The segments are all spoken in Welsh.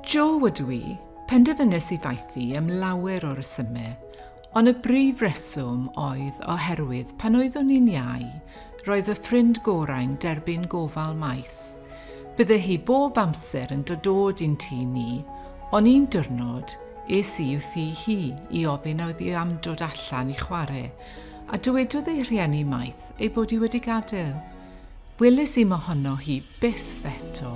Jo ydw i. Penderfynes i faethu am lawer o resymau, ond y brif reswm oedd oherwydd pan oeddwn i'n iau, roedd fy ffrind gorau'n derbyn gofal maeth. Bydde hi bob amser yn dod dod i'n tŷ ni, ond un diwrnod, es i i'w thŷ hi i ofyn a oedd hi am dod allan i chwarae, a dywedodd ei rhieni maeth ei bod hi wedi gadael. Weles i mohono hi byth eto.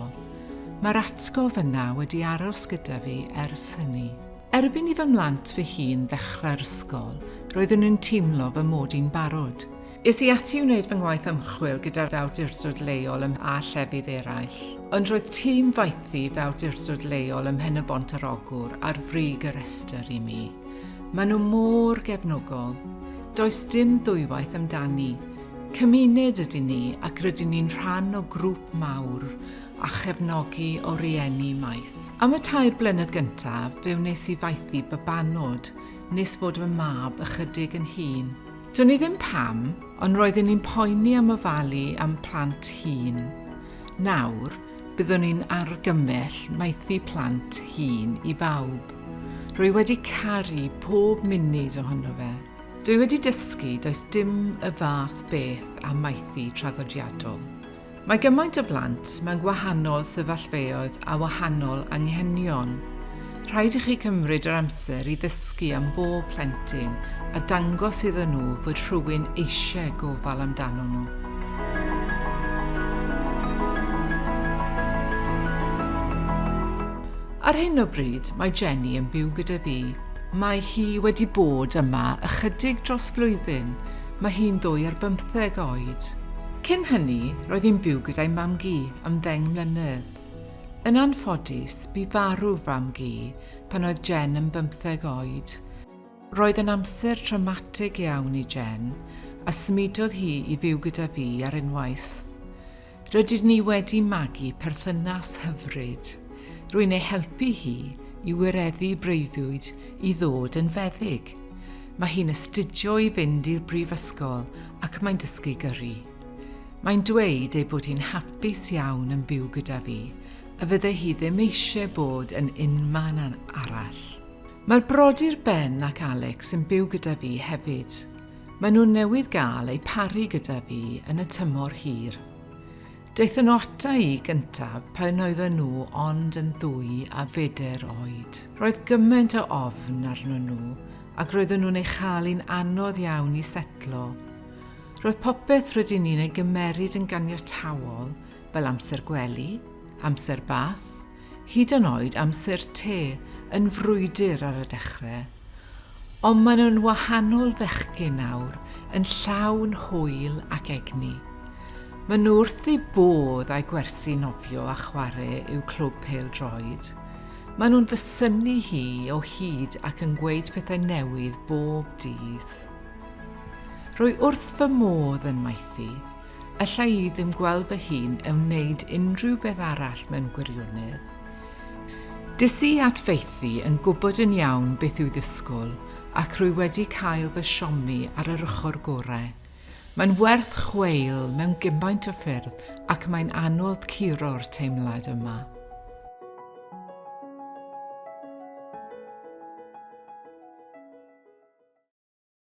Mae'r atgof yna wedi aros gyda fi ers hynny. Erbyn i fy mhlant fy hun ddechrau'r ysgol, roeddwn i'n teimlo fy mod i'n barod. Es i ati i wneud fy ngwaith ymchwil gyda'r awdurdod leol ym a llefydd eraill, ond roedd tîm faethu fy awdurdod leol ym Mhen-y-bont ar Ogwr ar frig y rhestr i mi. Maen nhw mor gefnogol. Does dim ddwywaith amdani. Cymuned ydyn ni ac rydyn ni'n rhan o grŵp mawr a chefnogi o rieni maeth. Am y tair blynedd gyntaf, fe wnes i faethu babanod nes fod fy mab ychydig yn hŷn. Dwn i ddim pam, ond roeddwn i'n poeni am ofalu am plant hŷn. Nawr, byddwn i'n argymell maethu plant hŷn i bawb. Rwy wedi caru pob munud ohono fe. Dwi wedi dysgu does dim y fath beth â maethu traddodiadol. Mae gymaint o blant mewn gwahanol sefyllfaoedd a wahanol anghenion. Rhaid i chi cymryd yr amser i ddysgu am bob plentyn a dangos iddyn nhw fod rhywun eisiau gofal amdano nhw. Ar hyn o bryd, mae Jenny yn byw gyda fi. Mae hi wedi bod yma ychydig dros flwyddyn, mae hi'n ddwy ar bymtheg oed. Cyn hynny, roedd hi'n byw gyda'i mam-gu am ddeng mlynedd. Yn anffodus, bu farw fam-gu pan oedd Jen yn bymtheg oed. Roedd yn amser trawmatig iawn i Jen, a symudodd hi i fyw gyda fi ar unwaith. Rydyn ni wedi magu perthynas hyfryd. Rwy'n ei helpu hi i wireddu breuddwyd i ddod yn feddyg. Mae hi'n astudio i fynd i'r brifysgol ac mae'n dysgu gyrru. Mae'n dweud ei bod hi'n hapus iawn yn byw gyda fi a fydde hi ddim eisiau bod yn unman arall. Mae'r brodyr Ben ac Alex yn byw gyda fi hefyd. Maen nhw newydd gael eu paru gyda fi yn y tymor hir. Daethon nhw ata i gyntaf pan oedden nhw ond yn ddwy a phedair oed. Roedd gymaint o ofn arnon nhw ac roedden nhw'n ei chael hi'n anodd iawn i setlo. Roedd popeth rydyn ni'n ei gymeryd yn ganiataol, fel amser gwely, amser bath, hyd yn oed amser te, yn frwydr ar y dechrau. Ond maen nhw'n wahanol fechgyn nawr, yn llawn hwyl ac egni. Maen nhw wrth eu bodd â'u gwersi nofio a chwarae i'w clwb pêl-droed. Maen nhw'n fy synnu hi o hyd ac yn gweud pethau newydd bob dydd. Rwy wrth fy modd yn maethu. Alla i ddim gweld fy hun yn wneud unrhyw beth arall mewn gwirionedd. Des i at faethu yn gwybod yn iawn beth i'w ddisgwyl ac rwy wedi cael fy siomi ar yr ochr gorau. Mae'n werth chweil mewn gymaint o ffyrdd ac mae'n anodd curo'r teimlad yma.